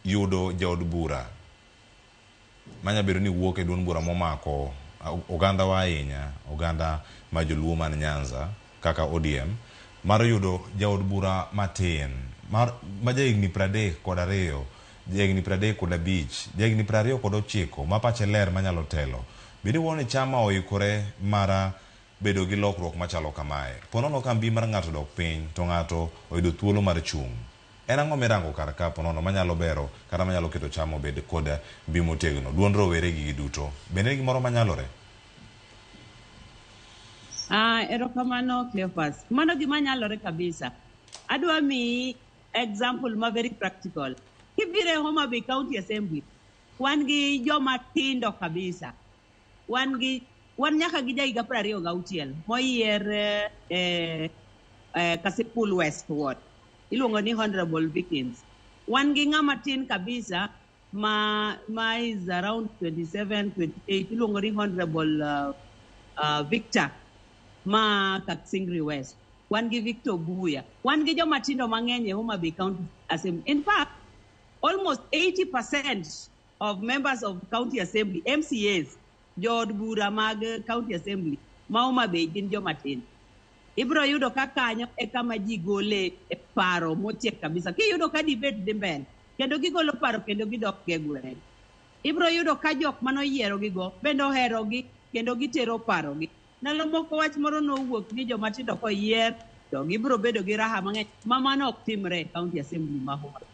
Yudo jaod bura manya bedo ni wuok e duond bura momako oganda wa ahinya, oganda ma joluo man Nyanza kaka ODM, mar yudo jaod bura matin mar ma jahigni 32, jahigni 35, jahigni 29 ma pache ler manyalo telo. Bende iwuoro ni chama oikore mara bedo gi lokruok machalo kamae? Ponono ka mbi mar ng'ato odok piny to ng'ato oyudo thuolo mar chung'. En ang'o mirango kar ka ponono manyalo bero kata manyalo keto chama obed kod mbi motegno? Duond rowere gi giduto. Bende en gimoro manyalore? Ah, erokamano Cleophas. Mano gima nyalore kabisa. Adwa miyi example ma very practical. Kibiro e Homa Bay County Assembly, wan gi joma tindo kabisa. Wan gi wan nyaka gi jahiga 26 moyier eh, eh, Kasipul West Ward. Iluongo ni Honorable Vikins. Wan gi ng'ama tin kabisa ma is around 27, 28 iluongo ni Honorable Victor ma Kaksingri West. Wan gi Victor Buya. Wan gi joma tindo mang'eny e Homa Bay County Assembly. In fact, almost 80% of members of County Assembly, MCAs, jood bura mag County Assembly ma Homa Bay gin joma tindo. Ibiro yudo ka kanyo e kama ji gole e paro mochiek kabisa. Kiyudo ka debate dhi mbele, kendo gigolo paro kendo gidok e gweng'. Ibiro yudo ka jok manoyiero gigo bende oherogi kendo gitero parogi. Ndalo moko wach moro nowuok ni joma tindo koyier to gibiro bedo gi raha mang'eny ma mano ok timre e County Assembly ma Homa Bay.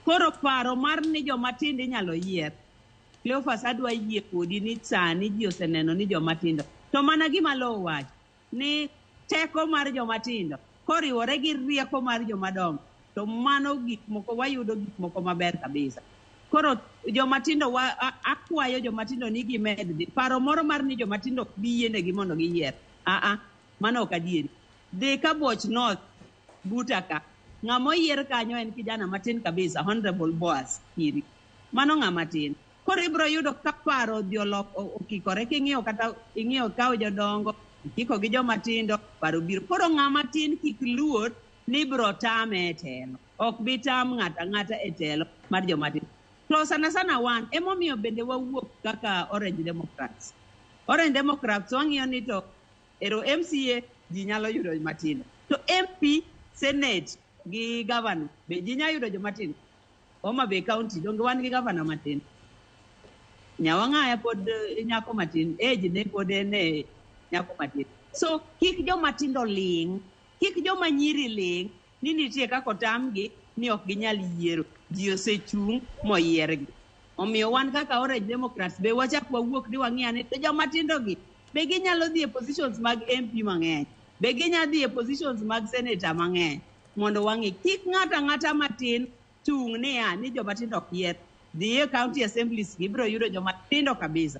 Koro paro mar ni joma tindo inyalo yier, Cleophas adwa yie kodi ni sani ji oseneno ni joma tindo. To mana gima Lowo wacho ni teko mar joma tindo koriwore gi rieko mar joma dongo to mano gik moko wayudo gik moko maber kabisa. Koro joma tindo wa, akwayo joma tindo ni gimed dhi. Paro moro mar ni joma tindo ok bi yienegi mondo giyier. Aa, mano ok adieri. Dhi Kabuoch North buta ka. Ng'ama oyier kanyo en kijana matin kabisa, Honorable Boaz Kiri. Mano ng'ama tin. Koro ibiro yudo ka paro odhi olok okikore king'iyo kata ing'iyo kawo jodongo, ikiko gi joma tindo, paro biro. Koro ng'ama tin kik luor ni ibiro tame e telo. Ok bi tam ng'ato ang'ata e telo mar joma tindo. To sana sana wan, emomiyo bende wawuok kaka Orange Democrats. Orange Democrats wang'iyo ni to ero MCA ji nyalo yudo matindo. To MP, Senate gi Governor be ji nyalo yudo joma tindo. Homa Bay County donge wan gi governor matin. Nyawang'aya pod nyako matin, age ne pod en e nyako matin. So kik joma tindo ling', kik joma nyiri ling' ni nitie kaka otamgi ni ok ginyal yiero. Ji osechung' moyiergi. Omiyo wan kaka Orange Democrats be wachak wawuok ni wang'i ane to joma tindo gi be ginyalo dhi e positions mag MP mang'eny, be ginyalo dhi e positions mag senator mang'eny mondo wang'i. Kik ng'ato ang'ata matin chung' niya ni joma tindo ok yier. Dhi e county assemblies gi ibiro yudo joma tindo kabisa.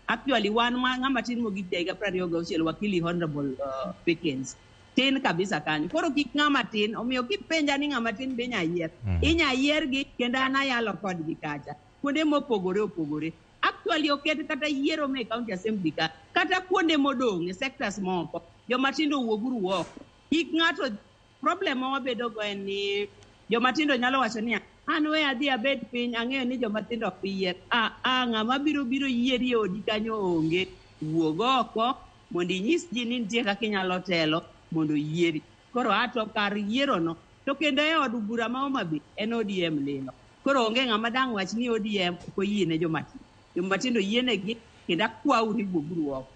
Actually wan ma ng'ama tin mogik ja higa 26 wakili Honorable Pickens. Tin kabisa kanyo. Koro kik ng'ama tin, omiyo kipenja ni ng'ama tin be inya yier. Inya yiergi kendo an ayalo kodgi kacha. Kuonde mopogore opogore. Actually ok en kata yiero me county assembly ka, kata kuonde modong' e sectors moko, joma tindo wuoguru oko. Kik ng'ato problem ma wabedo go en ni joma tindo nyalo wacho niya, an we adhi abed piny, ang'eyo ni joma tindo ok bi yier. Ah, ah, ng'ama biro biro yieri e odi kanyo onge. Wuog oko mondo inyis ji ni nitie kaka inyalo telo mondo oyieri. Koro ato kar yierono, to kendo e od bura ma Homa Bay en ODM lilo. Koro onge ng'ama dang' wach ni ODM ok oyiene joma tindo. Joma tindo yienegi kendo akwau ni wuoguru oko.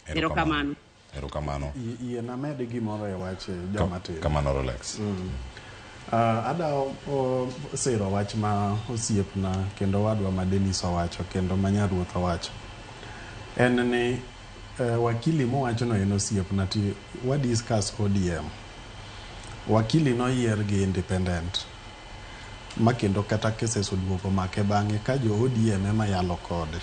Erokamano. Erokamano. Yiena med gimoro e wach joma tindo. Kamano Rolex. Ada siro wach ma osiepna kendo wadwa ma Dennis owacho kendo ma nyaruoth owacho. En ni wakili mowachono en osiepna ti wa discuss ODM. Wakili noyier gi independent ma kendo kata cases oduogo make bang'e ka jo ODM ema yalo kode.